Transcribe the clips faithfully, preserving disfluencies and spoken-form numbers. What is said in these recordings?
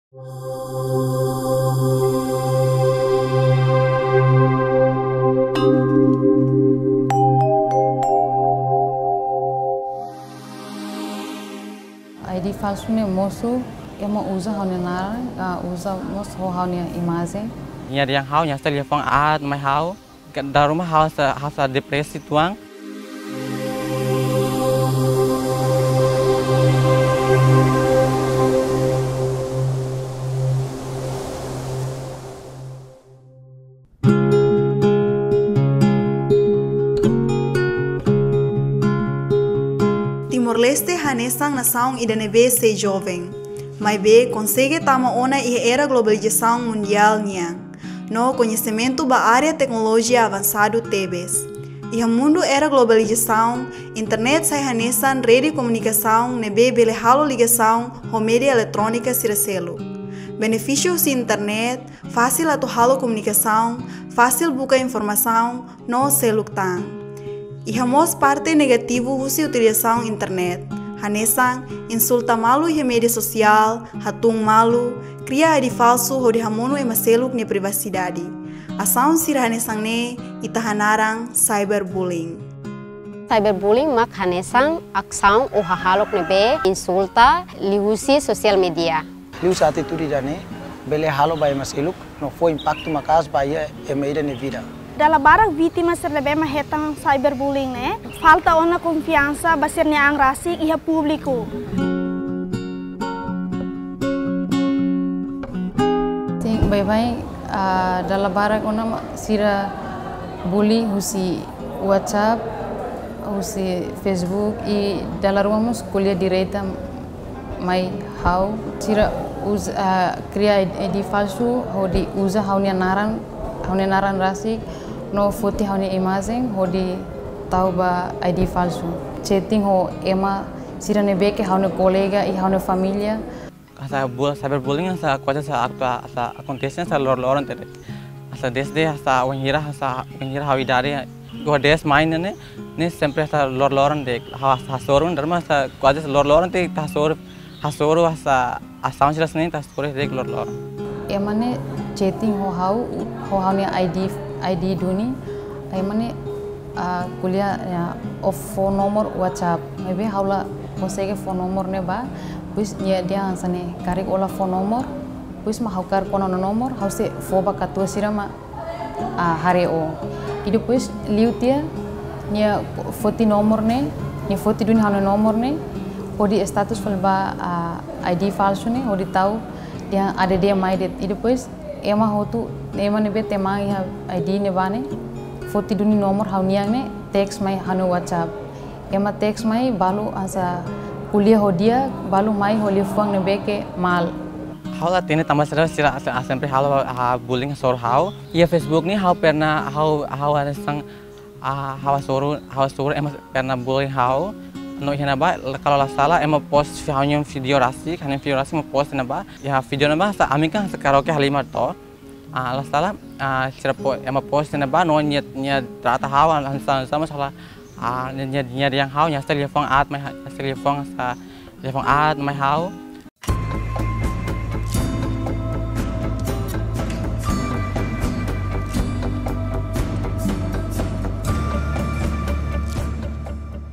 I D falsu ne'e mosu, ema uza ha'u-nia naran, ah, uza mós ho ha'u-nia imajen. Nia dehan ha'u, nia sei liafuan aat mai ha'u, ka dala ruma ha'u sa, ha'u sa depresi tuan. Timor-Leste hanesan nasaun ida ne'ebé sei joven, maibé konsege tama ona iha era globalizasaun mundiál nian, no koñesimentu ba área teknolojia avansadu tebes. Iha mundu era globalizasaun, internet sai hanesan rede komunikasaun ne'ebé bele halo ligasaun ho média eletrónika sira seluk. Benefísiu husi internet, fasil atu halo komunikasaun, fasil buka informasaun, no seluk tan. Iha mós parte negativu husi utilizasaun internet, hanesan insulta malu iha média sosiál, hatún malu, kria I D falsu hodi hamonu ema seluk nia privasidade. Asaun sira hanesan ne'e ita hanaran cyberbullying. Cyberbullying mak hanesan asaun ou hahalok ne'ebé insulta liuhusi sosiál média. Liuhusi atitude ida-ne'e bele halo ba ema seluk no fó impaktu maka'as ba iha ema ida nia vida. Dala barak vítima sira ne'ebé mak hetan cyberbullying ne'e falta ona konfiansa ba sira-nia an rasik iha públiku. Sin, baibain, ah, dala barak ona mak sira bully husi WhatsApp, husi Facebook, i dala ruma mós ko'alia direta mai ha'u. Sira uza, ah, kria I D falsu hodi uza ha'u-nia naran, ha'u-nia naran rasik, no foti ha'u-nia imajen hodi tau ba I D falsu. Chatting ho ema sira ne'ebé ke ha'u-nia kolega i ha'u-nia família. Hanesan bul-, cyberbullying hanesan kuaze hanesan atu, hanesan akontese hanesan lor-loron de'it. Hanesan desde hanesan wainhira, hanesan wainhira ha'u idade, go des main ne'e, ne'e sempre hanesan lor-loron de'it. Ha'u hasoru, dala ruma hanesan kuaze lor-loron de'it, hasoru, hasoru hanesan asaun sira hanesan ne'e, hasoru de'it lor-loron. Ema ne'e chatting ho ha'u, ho ha'u-nia I D, I D duni, ema ne'e ah, ko'alia, ya, ó fó nomor WhatsApp. Maibé ha'u la konsege fó nomor ne'e ba. Depois nia dehan hanesan ne'e, karik ó la fó nomor, depois mak ha'u kaer kona ó-nia nomor, ha'u sei fó ba katuas sira mak, ah, haree ó. I depois liu tiha nia foti nomor ne'e, nia foti duni ha'u-nia nomor ne'e, hodi status fali ba, ah, I D falsu ne'e, hodi tau dehan A D D mai de'it. I depois ema hotu, ema ne'ebé teman iha I D ne'ebá ne'e, foti duni nomor ha'u-nian ne'e, text mai ha'u-nia WhatsApp. Ema text mai balu hanesan ko'alia ho di'ak, balu mai ho liafuan ne'ebé ke mal. Ha'u la hatene tanba sá sira, sira sempre halo, ah, bullying hasoru ha'u. Iha Facebook ne'e ha'u pernah, ha'u, ha'u hanesan ah, ha'u hasoru, ha'u hasoru ema pernah bully ha'u. No iha ne'ebá, la, kalau la sala, ema post ha'u-nia vídeo rasik, ha'u-nia vídeo rasik ema post ne'ebá. Iha vídeo ne'ebá hanesan ami kan hanesan karaoke halimar to. Ah, la sala, ah, sira po-, ema post ne'ebá, no nia, nia trata ha'u, hanesan, hanesan masalah, ah, nia, nia, nia dehan ha'u, nia sei liafuan aat mai ha-, nia sei liafuan hanesan, liafuan aat mai ha'u.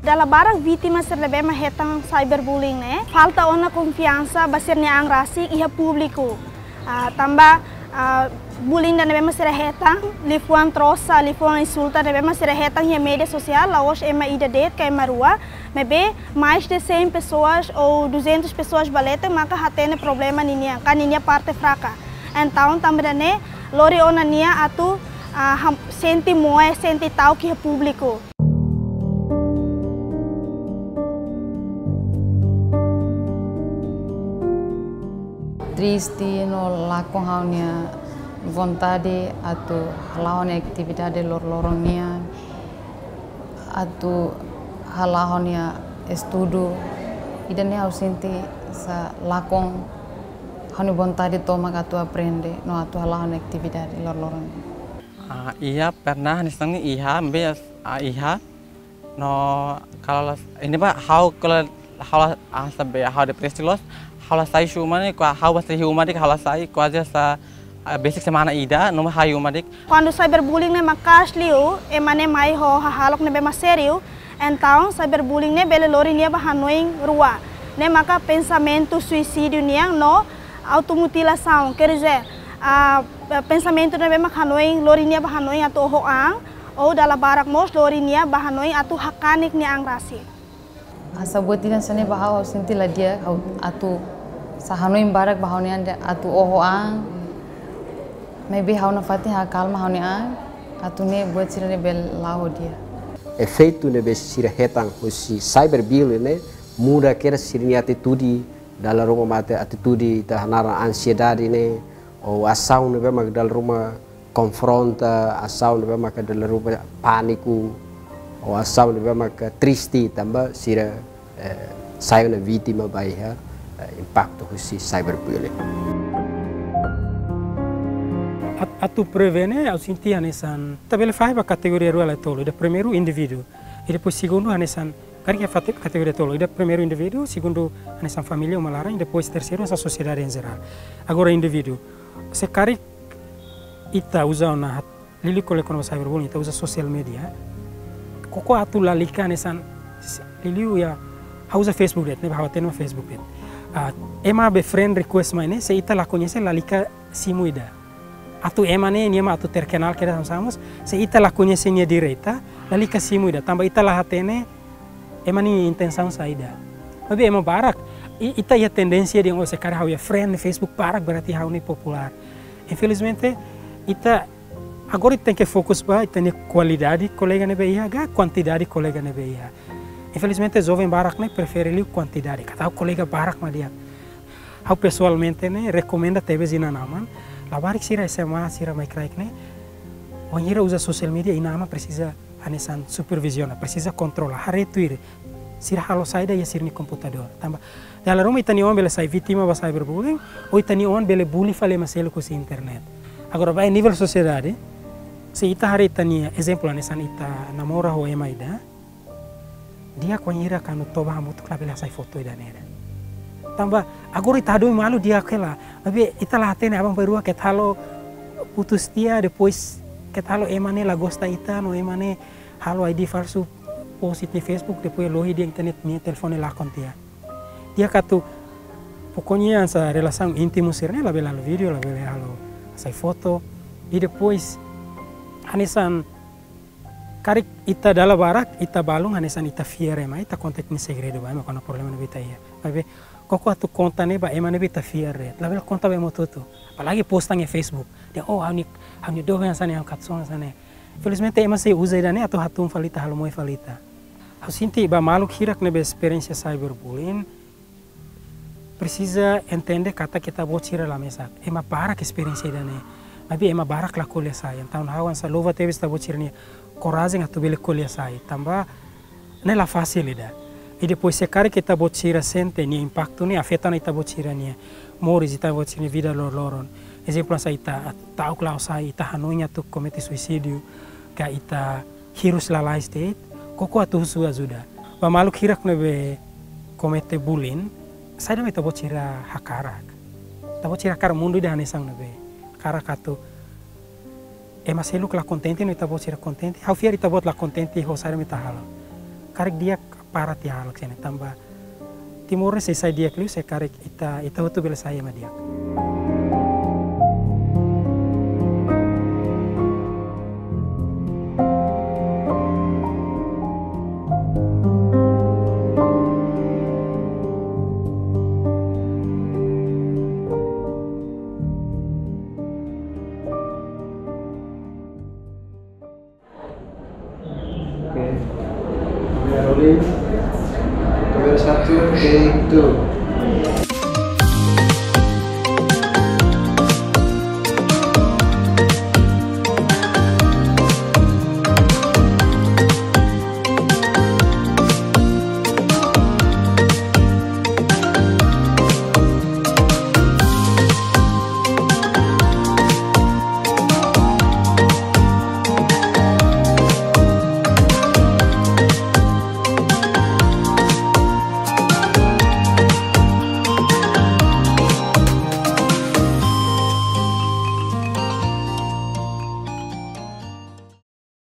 Dala barak vítima sira ne'ebé mak hetan cyberbullying ne'e, falta ona konfiansa ba sira-nia an rasik iha públiku. Ah, tanba, ah, bullying ida ne'ebé mak sira hetan, liafuan trosa, liafuan insulta ne'ebé mak sira hetan iha média sosiál, la'ós ema ida de'it ka ema rua, maibé mais de cem pessoas ou duzentas pessoas ba leten maka hatene problema ninian, ka ninia parte fraka. Entaun, tanba ida-ne'e, lori ona nia atu, ah, ham-, sente moe, sente ta'uk iha públiku. Triste no lakon ha'u-nia vontade atu hala'o ha'u-nia atividade loroloron nian, atu hala'o ha'u-nia estudu. Ida-ne'e ha'u sente hanesan lakon ha'u-nia vontade tomak atu aprende no atu hala'o ha'u-nia atividade loroloron nian. Ah, iha pernah hanesan ne'e iha, maibé, ah, iha. No, kalau las-, ne'ebá ha'u kalau ha'u la, ah, sampai ha'u depresi loos, Ha'u la sai husi uma ne'e, kuaze ha'u bá sai husi uma de'it, ha'u la sai kuaze sá, ah, besik semana ida, no ha'u iha uma de'it. Kuandu cyberbullying ne'e maka'as liu, ema ne'e mai ho hahalok ne'ebé mak sériu, entaun cyberbullying ne'e bele lori nia ba hanoin rua. Ne'e maka pensamentu suisídiu nian no automutilasaun, quer dizer, ah, pensamentu ne'ebé mak hanoin, lori nia ba hanoin atu oho an, ou dala barak mós lori nia ba hanoin atu hakanek nia an rasik. Hanesan buat ida hanesan ne'e ba ha'u, ha'u sente la di'ak, ha'u atu sá hanoin barak ba ha'u-nia an atu oho an. Maibé ha'u nafatin hakalma ha'u-nia an atu nune'e buat sira ne'e bele la'o di'ak. Efeitu ne'ebé sira hetan husi cyberbullying ne'e muda kedas sira-nia atitude, dala ruma mate atitude ita hanaran ansiedade ne'e, ou asaun ne'ebé mak dala ruma konfronta, asaun ne'ebé maka dala ruma pániku, ou asaun ne'ebé maka triste tanba sira, eh, sai ona vítima ba iha, eh, impaktu husi cyberbullying. At-, atu prevene, ha'u sente hanesan, ita bele fahe ba kategoria rua lai tolu, ida primeiru indivíduu, i depois segundu hanesan, karik iha fate-, kategoria tolu, ida primeiru indivíduu, segundu hanesan família, uma laran, i depois terseiru hanesan sosiedade em geral. Agora indivíduu, se karik ita uza ona hat-, liuliu ko'alia kona-ba cyberbullying, ita uza social media. Koko atu lalika hanesan, s-, liuliu iha, ha'u uza Facebook de'it, ne'ebé ha'u hatene mak Facebook de'it. Ah, ema be friend request mai ne'e, se ita la koñese lalika simu ida. Atu ema ne'e, nia mak atu terkenal kedas hanesan mós, se ita la koñese nia direta, lalika simu ida. Tanba ita la hatene, ema nia intensaun saida. Maibé ema barak, i-, ita iha tendénsia dehan, oh, se karik ha'u iha friend Facebook barak berarti ha'u ne'e populár. Infelizmente, ita agora ita tenke fokus ba ita-nia kualidade kolega ne'ebé iha, ka kuantidade kolega ne'ebé iha. Infelizmente, joven barak ne'e prefere liu kuantidade, katak kolega barak mak di'ak. Ha'u pesoalmente ne'e rekomenda tebes inan-aman, labarik sira S M A, sira mai kraik ne'e, wainhira uza social media, inan-aman presiza hanesan superviziona, presiza kontrola, haree tuir sira halo saida iha sira-nia komputadór. Tanba dala ruma ita-nia oan bele sai vítima ba cyberbullying, ou ita-nia oan bele bully fali ema seluk husi internet. Agora ba iha nivel sosiedade, se ita haree ita-nia ezemplu hanesan ita namora ho ema ida, di'ak wainhira kuandu toba hamutuk labele hasai foto ida-ne'e de'it. Tanba agora ita hadomi malu di'ak hela, maibé ita la hatene aban-bainrua keta halo putus tiha, depois keta halo ema ne'e la gosta ita, no ema ne'e halo I D falsu, post iha Facebook, depois lohi de'it internet, nia telefone lakon tiha. Di'ak atu, pokoknya hanesan relasaun íntimu sira-ne'e labele halo vídeo, labele halo hasai foto. I depois, hanesan karik ita dala barak, ita balun hanesan ita fiar ema, ita konta ita-nia segredu ba ema, kona problema ne'ebé ita iha. Maibé, koko atu konta ne'e ba ema ne'ebé ita fiar de'it. Labele konta ba ema hotu-hotu. Apalagi posta iha Facebook. Dehan, oh, ha'u-nia, ha'u-nia doben hanesan ne'e, ha'u-nia katuas hanesan ne'e. Infelizmente, ema sei uza ida-ne'e atu hatún fali ita, halo moe fali ita. Ha'u sente ba maluk hirak ne'ebé esperiénsia cyberbullying, presiza entende katak ita-boot sira la mesak. Ema barak esperiénsia ida-ne'e. Maibé ema barak la ko'alia sai. Entaun ha'u hanesan louva tebes ita-boot sira-nia korajen atu bele ko'alia sai. Tanba ne'e la fasil ida. I depois se karik ita-boot sira sente nia impaktu ne'e afeta ona ita-boot sira-nia moris, ita-boot sira-nia vida loroloron. Ezemplu hanesan ita ta'uk la'o sai, ita hanoin atu komete suisídiu, ka ita hirus lalais de'it, koko atu husu ajuda. Ba maluk hirak ne'ebé komete bullying, saida mak ita-boot sira hakarak? Ita-boot sira hakarak mundu ida hanesan ne'ebé? Hakarak atu ema seluk la kontente no ita-boot sira kontente? Ha'u fiar ita-boot la kontente ho saida mak ita halo. Karik di'ak para tiha hahalok sira-ne'e, tanba Timor ne'e sei sai di'ak liu se karik ita, ita hotu bele sai ema di'ak.